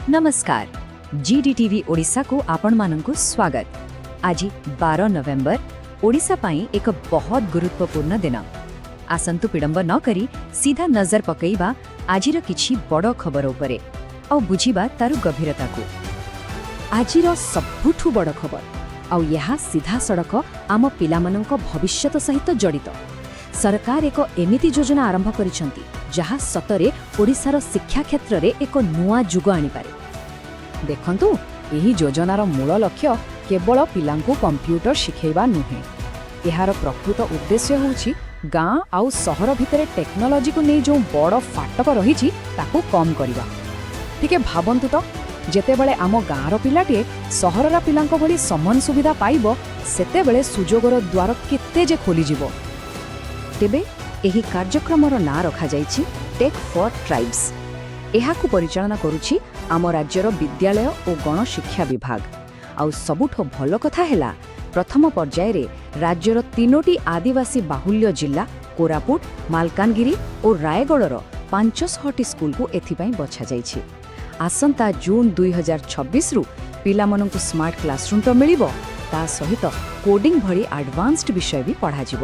ନମସ୍କାର, ଜିଡିଟିଭି ଓଡ଼ିଶାକୁ ଆପଣମାନଙ୍କୁ ସ୍ୱାଗତ। ଆଜି 12 ନଭେମ୍ବର, ଓଡ଼ିଶା ପାଇଁ ଏକ ବହୁତ ଗୁରୁତ୍ୱପୂର୍ଣ୍ଣ ଦିନ। ଆସନ୍ତୁ, ବିଳମ୍ବ ନ କରି ସିଧା ନଜର ପକାଇବା ଆଜିର କିଛି ବଡ଼ ଖବର ଉପରେ ଆଉ ବୁଝିବା ତାର ଗଭୀରତାକୁ। ଆଜିର ସବୁଠୁ ବଡ଼ ଖବର, ଆଉ ଏହା ସିଧାସଳଖ ଆମ ପିଲାମାନଙ୍କ ଭବିଷ୍ୟତ ସହିତ ଜଡ଼ିତ। ସରକାର ଏକ ଏମିତି ଯୋଜନା ଆରମ୍ଭ କରିଛନ୍ତି, ଯାହା ସତରେ ଓଡ଼ିଶାର ଶିକ୍ଷା କ୍ଷେତ୍ରରେ ଏକ ନୂଆ ଯୁଗ ଆଣିପାରେ। ଦେଖନ୍ତୁ, ଏହି ଯୋଜନାର ମୂଳ ଲକ୍ଷ୍ୟ କେବଳ ପିଲାଙ୍କୁ କମ୍ପ୍ୟୁଟର ଶିଖେଇବା ନୁହେଁ। ଏହାର ପ୍ରକୃତ ଉଦ୍ଦେଶ୍ୟ ହେଉଛି ଗାଁ ଆଉ ସହର ଭିତରେ ଟେକ୍ନୋଲୋଜିକୁ ନେଇ ଯେଉଁ ବଡ଼ ଫାଟକ ରହିଛି, ତାକୁ କମ୍ କରିବା। ଟିକେ ଭାବନ୍ତୁ ତ, ଯେତେବେଳେ ଆମ ଗାଁର ପିଲାଟିଏ ସହରର ପିଲାଙ୍କ ଭଳି ସମାନ ସୁବିଧା ପାଇବ, ସେତେବେଳେ ସୁଯୋଗର ଦ୍ୱାର କେତେ ଯେ ଖୋଲିଯିବ! ତେବେ ଏହି କାର୍ଯ୍ୟକ୍ରମର ନାଁ ରଖାଯାଇଛି ଟେକ୍ ଫର୍ ଟ୍ରାଇବ୍ସ। ଏହାକୁ ପରିଚାଳନା କରୁଛି ଆମ ରାଜ୍ୟର ବିଦ୍ୟାଳୟ ଓ ଗଣଶିକ୍ଷା ବିଭାଗ। ଆଉ ସବୁଠୁ ଭଲ କଥା ହେଲା, ପ୍ରଥମ ପର୍ଯ୍ୟାୟରେ ରାଜ୍ୟର ତିନୋଟି ଆଦିବାସୀ ବାହୁଲ୍ୟ ଜିଲ୍ଲା କୋରାପୁଟ, ମାଲକାନଗିରି ଓ ରାୟଗଡ଼ର 500ଟି ସ୍କୁଲକୁ ଏଥିପାଇଁ ବଛାଯାଇଛି। ଆସନ୍ତା ଜୁନ୍ 2026ରୁ ପିଲାମାନଙ୍କୁ ସ୍ମାର୍ଟ କ୍ଲାସରୁମ୍ ତ ମିଳିବ, ତା ସହିତ କୋଡିଂ ଭଳି ଆଡଭାନ୍ସଡ ବିଷୟ ବି ପଢ଼ାଯିବ।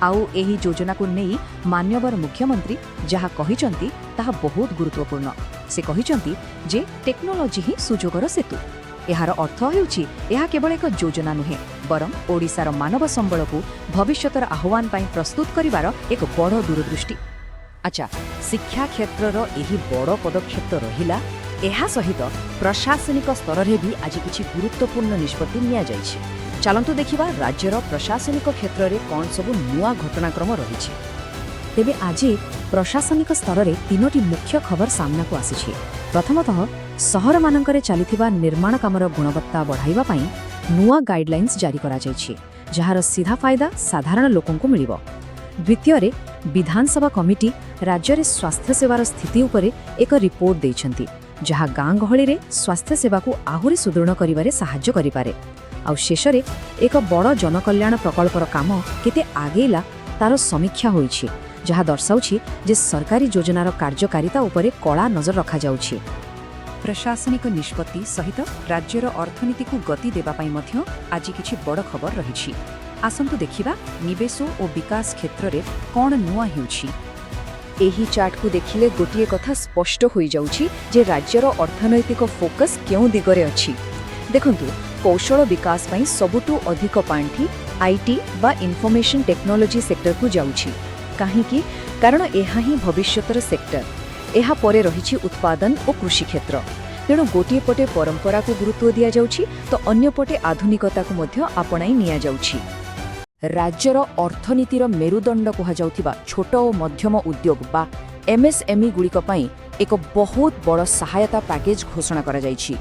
ଆଉ ଏହି ଯୋଜନାକୁ ନେଇ ମାନ୍ୟବର ମୁଖ୍ୟମନ୍ତ୍ରୀ ଯାହା କହିଛନ୍ତି, ତାହା ବହୁତ ଗୁରୁତ୍ୱପୂର୍ଣ୍ଣ। ସେ କହିଛନ୍ତି ଯେ ଟେକ୍ନୋଲୋଜି ହିଁ ସୁଯୋଗର ସେତୁ। ଏହାର ଅର୍ଥ ହେଉଛି, ଏହା କେବଳ ଏକ ଯୋଜନା ନୁହେଁ, ବରଂ ଓଡ଼ିଶାର ମାନବ ସମ୍ବଳକୁ ଭବିଷ୍ୟତର ଆହ୍ୱାନ ପାଇଁ ପ୍ରସ୍ତୁତ କରିବାର ଏକ ବଡ଼ ଦୂରଦୃଷ୍ଟି। ଆଚ୍ଛା, ଶିକ୍ଷା କ୍ଷେତ୍ରର ଏହି ବଡ଼ ପଦକ୍ଷେପ ତ ରହିଲା, ଏହା ସହିତ ପ୍ରଶାସନିକ ସ୍ତରରେ ବି ଆଜି କିଛି ଗୁରୁତ୍ୱପୂର୍ଣ୍ଣ ନିଷ୍ପତ୍ତି ନିଆଯାଇଛି। ଚାଲନ୍ତୁ ଦେଖିବା ରାଜ୍ୟର ପ୍ରଶାସନିକ କ୍ଷେତ୍ରରେ କ'ଣ ସବୁ ନୂଆ ଘଟଣାକ୍ରମ ରହିଛି। ତେବେ ଆଜି ପ୍ରଶାସନିକ ସ୍ତରରେ ତିନୋଟି ମୁଖ୍ୟ ଖବର ସାମ୍ନାକୁ ଆସିଛି। ପ୍ରଥମତଃ, ସହରମାନଙ୍କରେ ଚାଲିଥିବା ନିର୍ମାଣ କାମର ଗୁଣବତ୍ତା ବଢ଼ାଇବା ପାଇଁ ନୂଆ ଗାଇଡଲାଇନ୍ସ ଜାରି କରାଯାଇଛି, ଯାହାର ସିଧା ଫାଇଦା ସାଧାରଣ ଲୋକଙ୍କୁ ମିଳିବ। ଦ୍ୱିତୀୟରେ, ବିଧାନସଭା କମିଟି ରାଜ୍ୟରେ ସ୍ୱାସ୍ଥ୍ୟସେବାର ସ୍ଥିତି ଉପରେ ଏକ ରିପୋର୍ଟ ଦେଇଛନ୍ତି, ଯାହା ଗାଁ ଗହଳିରେ ସ୍ୱାସ୍ଥ୍ୟସେବାକୁ ଆହୁରି ସୁଦୃଢ଼ କରିବାରେ ସାହାଯ୍ୟ କରିପାରେ। ଆଉ ଶେଷରେ, ଏକ ବଡ଼ ଜନକଲ୍ୟାଣ ପ୍ରକଳ୍ପର କାମ କେତେ ଆଗେଇଲା, ତାର ସମୀକ୍ଷା ହୋଇଛି, ଯାହା ଦର୍ଶାଉଛି ଯେ ସରକାରୀ ଯୋଜନାର କାର୍ଯ୍ୟକାରିତା ଉପରେ କଡ଼ା ନଜର ରଖାଯାଉଛି। ପ୍ରଶାସନିକ ନିଷ୍ପତ୍ତି ସହିତ ରାଜ୍ୟର ଅର୍ଥନୀତିକୁ ଗତି ଦେବା ପାଇଁ ମଧ୍ୟ ଆଜି କିଛି ବଡ଼ ଖବର ରହିଛି। ଆସନ୍ତୁ ଦେଖିବା ନିବେଶ ଓ ବିକାଶ କ୍ଷେତ୍ରରେ କ'ଣ ନୂଆ ହେଉଛି। ଏହି ଚାର୍ଟକୁ ଦେଖିଲେ ଗୋଟିଏ କଥା ସ୍ପଷ୍ଟ ହୋଇଯାଉଛି ଯେ ରାଜ୍ୟର ଅର୍ଥନୈତିକ ଫୋକସ୍ କେଉଁ ଦିଗରେ ଅଛି। ଦେଖନ୍ତୁ, କୌଶଳ ବିକାଶ ପାଇଁ ସବୁଠୁ ଅଧିକ ପାଣ୍ଠି IT ବା ଇନଫର୍ମେସନ୍ ଟେକ୍ନୋଲୋଜି ସେକ୍ଟରକୁ ଯାଉଛି। କାହିଁକି? କାରଣ ଏହା ହିଁ ଭବିଷ୍ୟତର ସେକ୍ଟର। ଏହା ପରେ ରହିଛି ଉତ୍ପାଦନ ଓ କୃଷି କ୍ଷେତ୍ର। ତେଣୁ ଗୋଟିଏ ପଟେ ପରମ୍ପରାକୁ ଗୁରୁତ୍ୱ ଦିଆଯାଉଛି ତ ଅନ୍ୟପଟେ ଆଧୁନିକତାକୁ ମଧ୍ୟ ଆପଣାଇ ନିଆଯାଉଛି। ରାଜ୍ୟର ଅର୍ଥନୀତିର ମେରୁଦଣ୍ଡ କୁହାଯାଉଥିବା ଛୋଟ ଓ ମଧ୍ୟମ ଉଦ୍ୟୋଗ ବା ଏମ୍ଏସ୍ଏମ୍ଇ ଗୁଡ଼ିକ ପାଇଁ ଏକ ବହୁତ ବଡ଼ ସହାୟତା ପ୍ୟାକେଜ୍ ଘୋଷଣା କରାଯାଇଛି।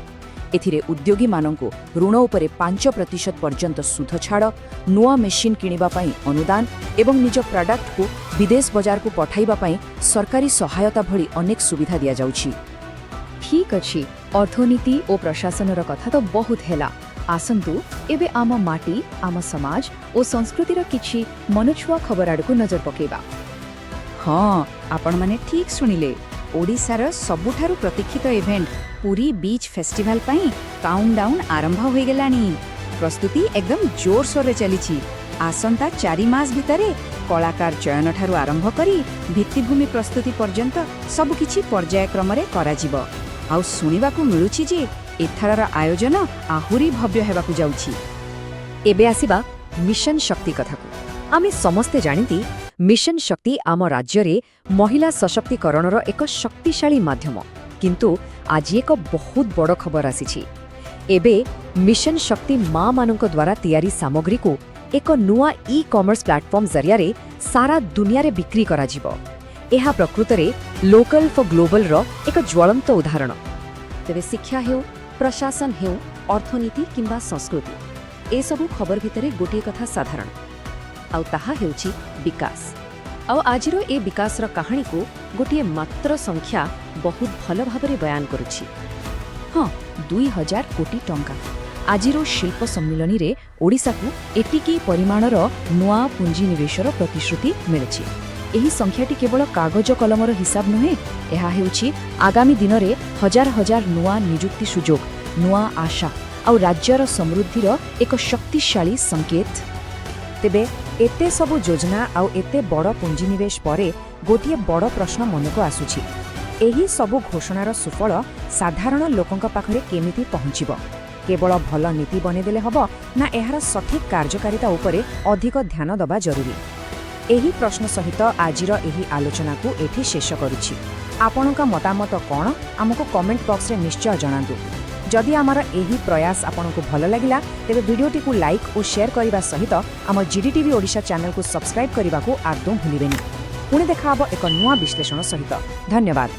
ଏଥିରେ ଉଦ୍ୟୋଗୀମାନଙ୍କୁ ଋଣ ଉପରେ 5% ପର୍ଯ୍ୟନ୍ତ ସୁଧ ଛାଡ଼, ନୂଆ ମେସିନ୍ କିଣିବା ପାଇଁ ଅନୁଦାନ ଏବଂ ନିଜ ପ୍ରଡକ୍ଟକୁ ବିଦେଶ ବଜାରକୁ ପଠାଇବା ପାଇଁ ସରକାରୀ ସହାୟତା ଭଳି ଅନେକ ସୁବିଧା ଦିଆଯାଉଛି। ଠିକ୍ ଅଛି, ଅର୍ଥନୀତି ଓ ପ୍ରଶାସନର କଥା ତ ବହୁତ ହେଲା। ଆସନ୍ତୁ, ଏବେ ଆମ ମାଟି, ଆମ ସମାଜ ଓ ସଂସ୍କୃତିର କିଛି ମନଛୁଆଁ ଖବର ଆଡ଼କୁ ନଜର ପକାଇବା। ହଁ, ଆପଣମାନେ ଠିକ୍ ଶୁଣିଲେ। ଓଡ଼ିଶାର ସବୁଠାରୁ ପ୍ରତୀକ୍ଷିତ ଇଭେଣ୍ଟ ପୁରୀ ବିଚ୍ ଫେଷ୍ଟିଭାଲ ପାଇଁ କାଉଣ୍ଟଡାଉନ୍ ଆରମ୍ଭ ହୋଇଗଲାଣି। ପ୍ରସ୍ତୁତି ଏକଦମ ଜୋରସୋରରେ ଚାଲିଛି। ଆସନ୍ତା 4 ମାସ ଭିତରେ କଳାକାର ଚୟନଠାରୁ ଆରମ୍ଭ କରି ଭିତ୍ତିଭୂମି ପ୍ରସ୍ତୁତି ପର୍ଯ୍ୟନ୍ତ ସବୁକିଛି ପର୍ଯ୍ୟାୟକ୍ରମରେ କରାଯିବ। ଆଉ ଶୁଣିବାକୁ ମିଳୁଛି ଯେ ଏଥରର ଆୟୋଜନ ଆହୁରି ଭବ୍ୟ ହେବାକୁ ଯାଉଛି। ଏବେ ଆସିବା ମିଶନ ଶକ୍ତି କଥାକୁ। ଆମେ ସମସ୍ତେ ଜାଣନ୍ତି, ମିଶନ ଶକ୍ତି ଆମ ରାଜ୍ୟରେ ମହିଳା ସଶକ୍ତିକରଣର ଏକ ଶକ୍ତିଶାଳୀ ମାଧ୍ୟମ। କିନ୍ତୁ ଆଜି ଏକ ବହୁତ ବଡ଼ ଖବର ଆସିଛି। ଏବେ ମିଶନ ଶକ୍ତି ମାଆମାନଙ୍କ ଦ୍ୱାରା ତିଆରି ସାମଗ୍ରୀକୁ ଏକ ନୂଆ ଇ କମର୍ସ ପ୍ଲାଟଫର୍ମ ଜରିଆରେ ସାରା ଦୁନିଆରେ ବିକ୍ରି କରାଯିବ। ଏହା ପ୍ରକୃତରେ ଲୋକାଲ ଫର୍ ଗ୍ଲୋବାଲର ଏକ ଜ୍ୱଳନ୍ତ ଉଦାହରଣ। ତେବେ ଶିକ୍ଷା ହେଉ, ପ୍ରଶାସନ ହେଉ, ଅର୍ଥନୀତି କିମ୍ବା ସଂସ୍କୃତି, ଏସବୁ ଖବର ଭିତରେ ଗୋଟିଏ କଥା ସାଧାରଣ, ଆଉ ତାହା ହେଉଛି ବିକାଶ। ଆଉ ଆଜିର ଏ ବିକାଶର କାହାଣୀକୁ ଗୋଟିଏ ମାତ୍ର ସଂଖ୍ୟା ବହୁତ ଭଲ ଭାବରେ ବୟାନ କରୁଛି। ହଁ, 2000 କୋଟି ଟଙ୍କା। ଆଜିର ଶିଳ୍ପ ସମ୍ମିଳନୀରେ ଓଡ଼ିଶାକୁ ଏତିକି ପରିମାଣର ନୂଆ ପୁଞ୍ଜିନିବେଶର ପ୍ରତିଶ୍ରୁତି ମିଳିଛି। ଏହି ସଂଖ୍ୟାଟି କେବଳ କାଗଜ କଲମର ହିସାବ ନୁହେଁ। ଏହା ହେଉଛି ଆଗାମୀ ଦିନରେ ହଜାର ହଜାର ନୂଆ ନିଯୁକ୍ତି ସୁଯୋଗ, ନୂଆ ଆଶା ଆଉ ରାଜ୍ୟର ସମୃଦ୍ଧିର ଏକ ଶକ୍ତିଶାଳୀ ସଂକେତ। ତେବେ ଏତେ ସବୁ ଯୋଜନା ଆଉ ଏତେ ବଡ଼ ପୁଞ୍ଜିନିବେଶ ପରେ ଗୋଟିଏ ବଡ଼ ପ୍ରଶ୍ନ ମନକୁ ଆସୁଛି। ଏହି ସବୁ ଘୋଷଣାର ସୁଫଳ ସାଧାରଣ ଲୋକଙ୍କ ପାଖରେ କେମିତି ପହଞ୍ଚିବ? କେବଳ ଭଲ ନୀତି ବନେଇଦେଲେ ହେବ ନା ଏହାର ସଠିକ୍ କାର୍ଯ୍ୟକାରିତା ଉପରେ ଅଧିକ ଧ୍ୟାନ ଦେବା ଜରୁରୀ? ଏହି ପ୍ରଶ୍ନ ସହିତ ଆଜିର ଏହି ଆଲୋଚନାକୁ ଏଠି ଶେଷ କରୁଛି। ଆପଣଙ୍କ ମତାମତ କ'ଣ, ଆମକୁ କମେଣ୍ଟ ବକ୍ସରେ ନିଶ୍ଚୟ ଜଣାନ୍ତୁ। ଯଦି ଆମର ଏହି ପ୍ରୟାସ ଆପଣଙ୍କୁ ଭଲ ଲାଗିଲା, ତେବେ ଭିଡ଼ିଓଟିକୁ ଲାଇକ୍ ଓ ସେୟାର କରିବା ସହିତ ଆମ ଜିଡିଟିଭି ଓଡ଼ିଶା ଚ୍ୟାନେଲକୁ ସବସ୍କ୍ରାଇବ୍ କରିବାକୁ ଆଦୌ ଭୁଲିବେନି। ପୁଣି ଦେଖାହେବ ଏକ ନୂଆ ବିଶ୍ଳେଷଣ ସହିତ। ଧନ୍ୟବାଦ।